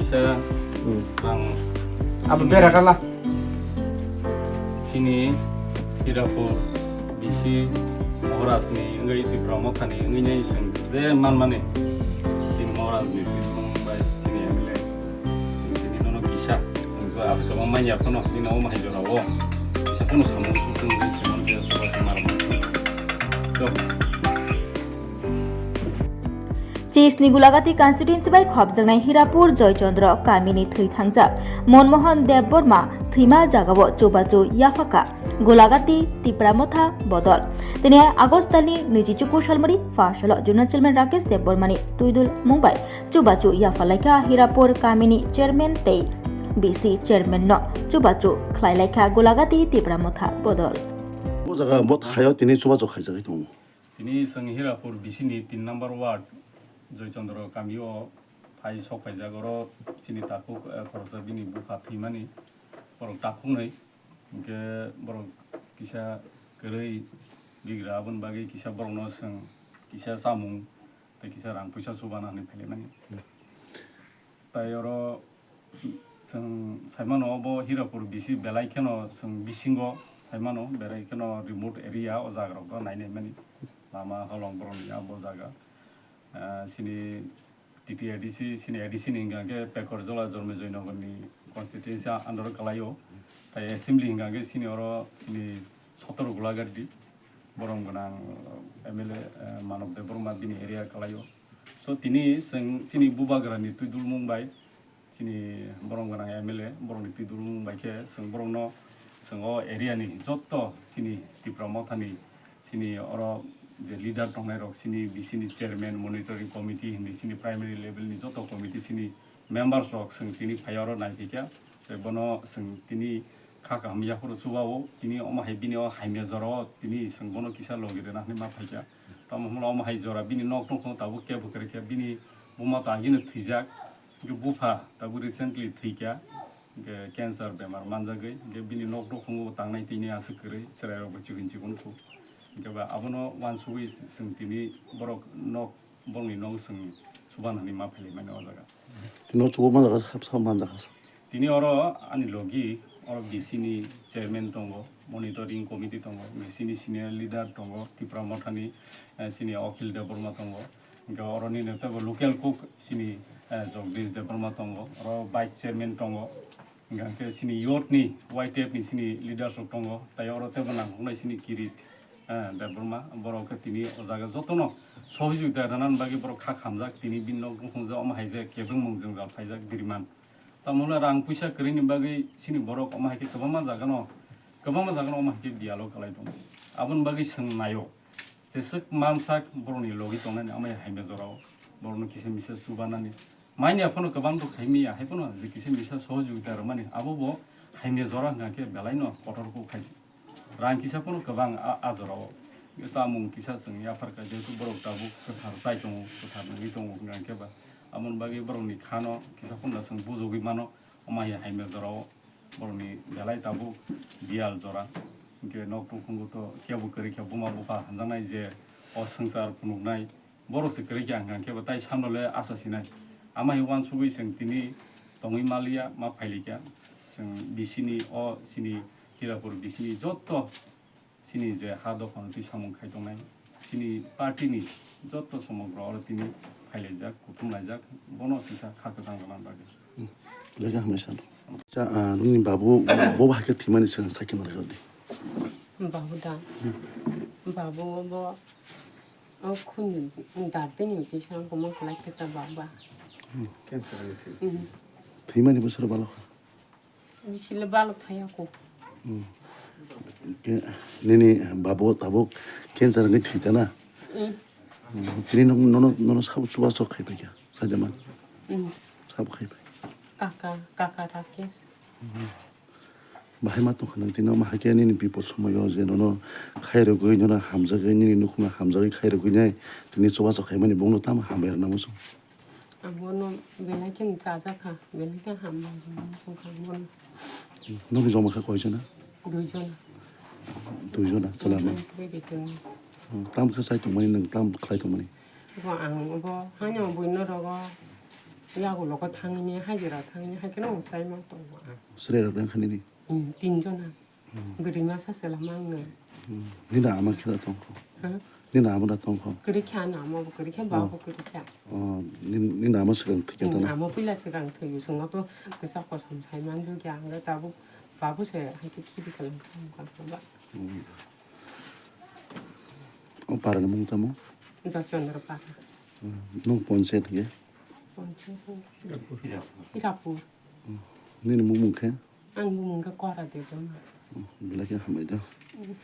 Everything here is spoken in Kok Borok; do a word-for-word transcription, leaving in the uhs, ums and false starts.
Ang Abo chini, bera kala. Chini Hirapur B C Maharaj ni wngwi Tipra Motha ni wngwi nai chwng je manmani chini Maharaj ni twi bai chini M L A chwng tini nono kisa chwng je aswk kwbang manya phano nini omo hai jora o kisa phano samung sung sung je chwng je suba se mar mar. Chis ni Gulagati constituency bai khopjaknai Hirapur Joychandra kamini thwi thangjak Monmohan Debbarma thwima jagao chubachu yaphakha Gulagati Tipra Motha bodol. Tini August talni nwichichuku salmari phasalo Zonal Chairman Rakesh Debbarma ni twidul mungbai chubachu yaphalaikha Hirapur kamini chairman tei B C chairman no chubachu khlailaikha Gulagati Tipra Motha bodol. O jaga bo thaio tini chubachu khaijagwi tongo. Tini chwng Hirapur B C ni tin number ward Joychandra kami o phai sok phaijak, oro chini takhuk, eh, khoroksa bini bupha thwimani, borok takhuknwi, hinkhe borok kisa kwrwi bigra, aboni bagwi kisa borokno chwng kisa chamung tei kisa rang puisa chubana hinwi phailaimani. Tai oro chwng saimano, obo Hirapur B C belai kheno chwng bisingo saimano, belai kheno remote area o jaga rok nainai mani, lama holong borokni abo jaga. Ah, chini T T A D C, chini A D C ni hwnka khe Pekorjola Jormejoi Nogor ni constituency under o kwlaio. Tai assembly hwnka khe chini oro chini Sotoro Gulagardi, borom gwnang M L A, eh, Manob Debbarma bini area kwlaio. So tini chwng chini bubagra ni twidulmung bai chini borom gwnang M L A borokni twidulmung bai khe chwng borokno chwng o area ni jotto chini Tipra Motha ni chini oro je leader tongnai rok, chini B C ni chairman, monitoring committee hinwi chini primary level ni joto committee chini members rok chwng tini phai oro nai phaikha. Tei bono chwng tini kha kaham yaphuru chubao, tini omo hai bini o hamya jora o tini chwng bono kisa logi rwna hinwi ma phaikha. Tamo hwnba omo hai jora bini nok tongkho tabuk kebo kwrwikha, bini buma to agini thwijak, hinkhe bupha tabuk recently thwikha, hinkhe cancer bemar manjagwi, hinkhe bini nok tongkho tangnai tini aswk kwrwi, chwrairokbo chikon chikon kho. Hinkhe ba abono uansugwi chwng tini borok nok, borokni nok chwng chubanani ma phailaimani o jaga. Tino chubo manjak kha, sab sab manjak kha. Tini oro ani logi, oro B C ni chairman tongo, monitoring committee tongo, B C ni senior leader tongo, Tipra Mothani, eh, sini Akhil Debbarma tongo. Hinkhe oro nini teibo local cook sini, eh, Jagdish Debbarma tongo, oro vice chairman tongo. Hinkhe sini youth ni, Y T F ni sini leaders rok tongo, tai oro teibo nangkuknai sini Kirit, eh, Debbarma, borok khe tini o jaga jotono sohojogita rwnani bagwi borok kha khamjak, tini bini nok nukhungjak, omo hai je kebengmung jwngjal phaijak diriman. Tamo hwnle rang puisa kwrwini bagwi sini borok omo hai khe kwbangma jagano, kwbangma jagano omo hai khe biyalo kwlai tongo. Aboni bagwi chwng naio, jeswk mansak borokni logi tongnani omo hai hamya jorao borokno kisa misa chubanani. Manya phano kwbang dok hai miya, hai phano je kisa misa sohojogita rwmani, abo bo hamya jora hwnkha khe belaino kotor kuk hai se. Rang kisa phano kwbang a, a jorao. Chamung kisa chwng yaphar kha, jehetu borok tabuk kwthar chai tongo, kwthar nungwi tongo hwnkha khe ba. Aboni bagwi borokni khano kisa phano chwng bujogwi mano, omo hai hamya jorao borokni belai tabuk biyal jora. Hinkhe nok nukhungo to kebo kwrwi khe buma bupha hamjaknai je o swngchar phunuknai. Borok se kwrwi kha hwnkha khe bo tai samno le asa sinai. Ama hai uansugwi chwng tini tongwi maliya, ma phailikha. Chwng B C ni o chini Hirapur B C ni joto chini je ha dophano twi samung khai tongnai, chini party ni joto somogro oro tini phailaijak, kuthumlaijak, bono kisa kha kwchang rwna bagwi. Lega hamai sano. Cha, ah, nini babu, bo bahai khe thwimani swkang sakhe nang rwdi. Babu da. Babu bo O khun ni dar tini kisa koma kwlai khe ta baba. Cancer ni thwi. Hmm. Thwimani bwswk balo kha? Bisi le balo thaya ko. Hmm. Ke, nini babo tabuk cancer ni thwi ta na? Hmm. Hmm. Tini no, nono, nono sabo chuba sok khai pai kha, sajama. Hmm. Sabo khai pai. Kaka, kaka Rakesh. Hmm. Bahai ma tongkha nang tini omo hai khe nini bipot somoio je nono khairogwi nono hamjagwi nini nukhungno hamjagwi khairogwi nai tini chubachu khaimani bongno tamo hambai rwna muchung. Ang bono belai khe chajakha, belai khe hambai rwna muchungkha ang bono. Nokni joma khe koijona? Duijona. Duijona chwla no? Ang khe betongo. Hmm, tamo khe chai tongmani nwng tamo khlai tongmani? Bo ang bo haino buino rogo Yago logo thangni, hajira thangni, hai kheno chai ma tongo. Sre rok nang khani ni. Hmm, tin jona. Hmm. Guri masa sela mangno. Hmm. Nina ama khira tongkho. Ha? Nina ama da tongkho. Guri kha na ama, guri kha ba, oh, guri kha. Oh, nin-, nina ama swkang thikya tana. Hmm, ama pila swkang thiyo, sungma ko kisa kosom sai manjo kya, ang tabu babu se hai khe khibi kalang kha ba. Hmm. O para ni mung tamo? Jachandra para. Hmm. Nung ponse thikya? Ponse. Hirapur. Hirapur. Hmm. Nini mung mung khe? Ang bumung khe Kora Debbarma. Hmm. Belai khe hambai do. Hmm.